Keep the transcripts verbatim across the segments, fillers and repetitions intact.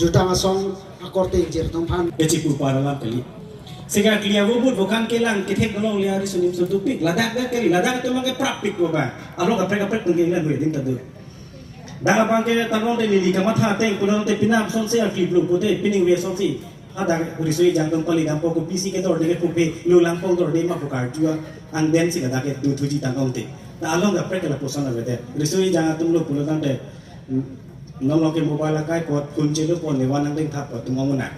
Jutang asong akorte ingjir atum aphan. Kechipu para alam kali. Sika klia bubut bukan kelang kethek nolong lia ri sunim sudupik. Ladak dak kali, ladak atum ke prapik boba. Along kaprek kaprek tungke ilan hui ding tadu. Dak abang ke tamong te lili kamatha teng pulang te pinam song se akli blu pute pining we song si. Hadak riso ejang atum pali dampo kopisi kedorde ke pupe lulang pong dorde ma pukar jua angden si ladak ke du thuji tangkong te. Ta along kaprek ke lapuson avedet. Riso ejang atum lo pulo tangte. Nolong ke mobile akai pot phone chelo pon ne van angdeng thap pot tumong una.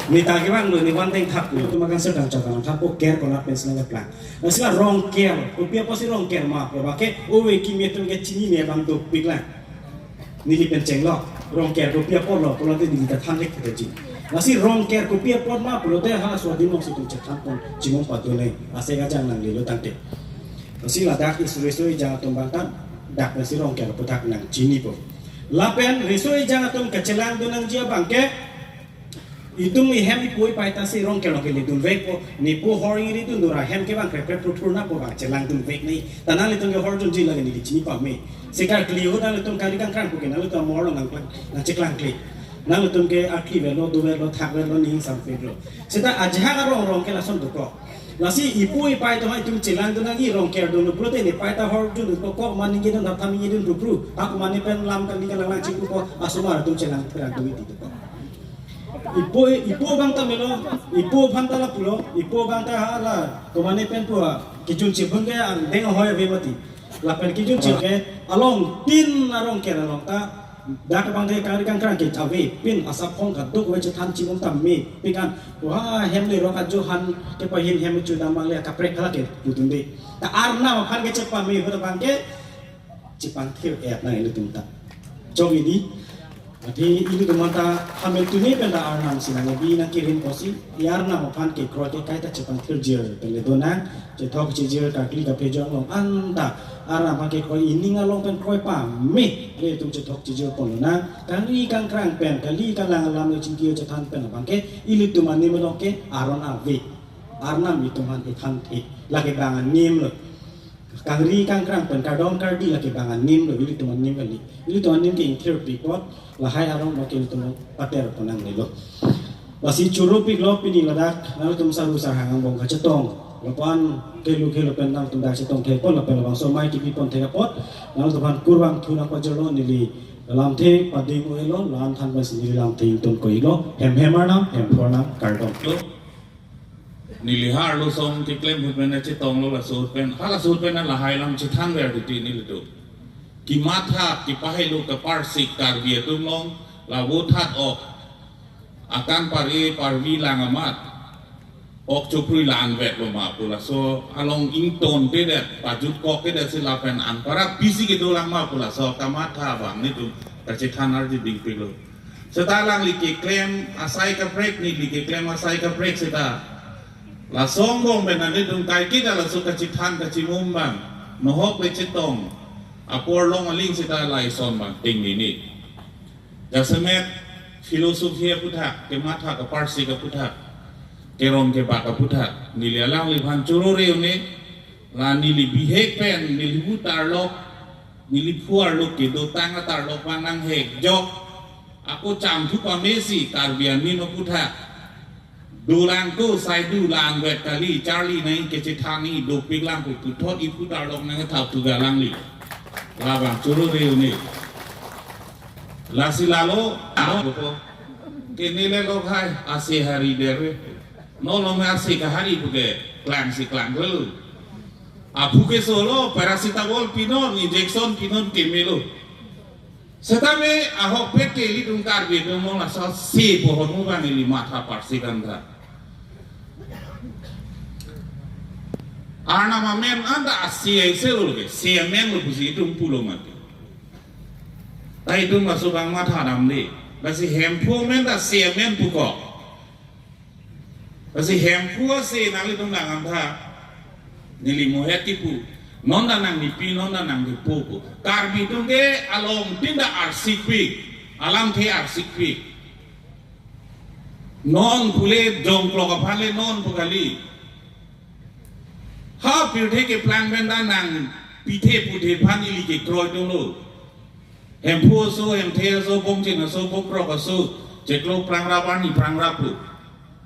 Ni ta ke bang lo ni van deng thap lo tuma kan sedang chakang thap po ker kona pensi nang keplang. Nasi la Rongker, kopi apotsi Rongker ma, ko ba ke, ove kimi atum ke chinine abang dopik lang. Neli pen chenglo, Rongker kopi apotlo, pulote neli ta than lek kete ji. Nasi Rongker kopi apot ma, pulote ha swadin mong si tum chethan pon, chimong patu ne, ase kajang nanglelo tangte. Nasi ladak riso ejang atum abang ta, dak nasi Rongker aputhak nangchinipo. Lapen riso ejang atum kachelangdun nangji abang ke, itum ihem ipo ipai ta si Rongker along ke ledunvekpo, nepo hor ingridun dora hem ke bang krepkrep purpur na po bang chelangdunvek nai. Ta nanglitum ke hor junji lake neli chini pame. Sika kli ho nanglitum kari kangkrang puke nanglitum amor along nangklang, nangcheklangkle. Nanglitum ke akli velo, do velo, thak velo, ning sampik lo. Seta ajahak arong rong ke lason dokok. Lasi ipo ipai atum hai itum chelangdun nangji Rongker dunlo pulote nepai ta hor jun ko ko mani gedun thap thami gedun pupru. Ako mani pen lam kali kalang lang chipu ko asomar atum chelang perang dun di dokok. Ipo, ipo abang ta melo, ipo aphan ta lapulo, ipo abang ta hala, komane pen pu, kijun chibun ke angdeng ahoi ave mati. Lapen kijun chibun ke, along tin arong ke along ta, dak abang ke kari kangkrang ke chave, pin asap hong kaduk ave chethan chimong ta me, pikan, wah, hem le rok ajo han kepahin hem chu dam bang le kaprek hala ke, putun de. Ta Arnam aphan ke chepame, hut abang ke, chepangthir et nang ilitum ta. Chong ini, ati ilitum ta hamil tuni pen ta Arnam si nangbi nangkirim kosi, i Arnam aphan kekroi kekai ta chepangthirjir pen le donang, chethok chijir kakli kaphejong along anta, Arnam aphan kekroi ining along pen kroi pame, ilitum chethok chijir pon nang, kangri kangkrang pen, kali kalang alam le chingki chethan pen abang ke, ilitum anim along ke aron ave, Arnam itum aphan ithan the, lake bang anim lo. Kangri kangkrang pen kardom kardi lake bang anim lo, ilitum anim kali. Ilitum anim ke ingthirpi apot, lahai arong lo ke ilitum pater pon nanglelo. Lasi choro piklo pini ladak, nangtum saru sarhang angbong kachetong. Lapen kelu kelu pen nangtum dak chetong thek pon lapen labangso mai kipi pon thek apot. Nangtum aphan kurvangthu nangpajirlo neli lamthe pading o-elo, la-an than pensi neli lamthe ingtun ko-iklo. Hem hem Arnam, hem pho Arnam, kardom. Neli ha arlo song keklem ahut pen chetonglo laso ahut pen. Hala laso ahut pen lahai alam chethanver titi nelitum. Kematha kepahelo kaparsik Karbi atum along la vothatok. Akan pare parvi lang amat. Ok choprui la-an vetlo ma pu laso along ingtontedet, pajutkoktedet si lapen anparap pisi kedolang ma pu laso kamatha abang nelitum kachethan arjuding piklo. Seta alangli keklem asai kaprek, neli keklem asai kaprek seta. Laso angbong pen nelitum kaiketa laso kachethan kachimum abang. Nohok le chetong. Apor long aling seta lason abang ting nini. Jasemet filosofi aputhak, kematha kaparsik aputhak, kerong kebak aputhak. Neli alangliphan choro re-un-e, la neli bihek pen, neli hu tarlok, neli phu arlo kedotang atarlok abang nanghek jok. Ako cham thu pamesi Karbi anim aputhak. Dolang ko sai do la-an vet kali, charli nang kechethan ni dopik lang ko puthot iphu tarlok nangthap thu ga alangli. Labang choro re-un-e. Lasi lalo, ano ko. Kene le lo hai, ase hari dere. No lo me ase kahari puke, klang si klang lo. Aphu kesolo, paracetamol pinon, injection pinon, kemelo. Setame ahokpet ke ilitum Karbi atum along laso se pohon mo bang ili matha parsi kantha. Arnam amen anta ase ai selo ke, se amen lo pusi itum pulo mati. Ta itum laso bang matha damde. Lasi Hemphu amen ta se amen pukok. Lasi Hemphu ase nanglitum nang amtha. Neli mohet kipu. Non ta nangnipi, non ta nangnipo pu. Karbi atum ke along tin ta arsikpik. Alamthe arsikpik. Non pule jongklok aphan le non pu kali. Ha pirthe keplang pen ta nangpithe puthe aphan ili kekroi dolo. Hemphu aso, Hemthe aso, Bongchin aso, Bongkrok aso, chiklo prangrap arni prangrap pu.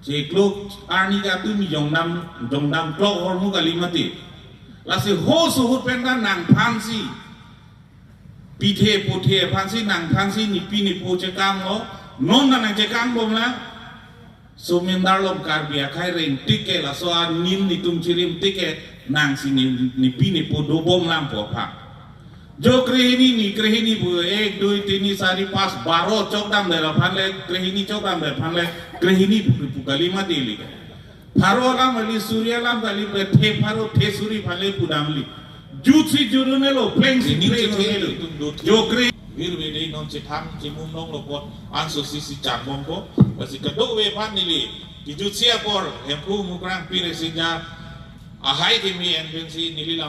Chiklo arni katu mi jongdam, jongdam klok ahormu kali mati. Lasi ho suhut pen ta nangphansi. Pithe puthe aphansi nangphansi nipi nipo chekanglo, non ta nangchekang bomlang. Sumindar lom Karbi akhai reng tik ke laso anim netum chirim tik ke nangsi ni, nipi nipo dobomlang pu aphan. Jo krehini ni krehini pu ek, dui, tini, sari, pas, baro chokdamde aphan le krehini chokdamde aphan le krehini pu pu kali mati ili. Pharo alam kali, suri alam kali, pu the pharo the suri aphan le pudam ili. Jutsi jut un-elo, plengsi pleng un-elo. Jokre. Virvede non chethang chemum nonglo apot anso sisi charbompo. Lasi kadokave aphan neli kijutsi apor Hemphu Mukrang Pire Sinja ahai keme en pensi neli lam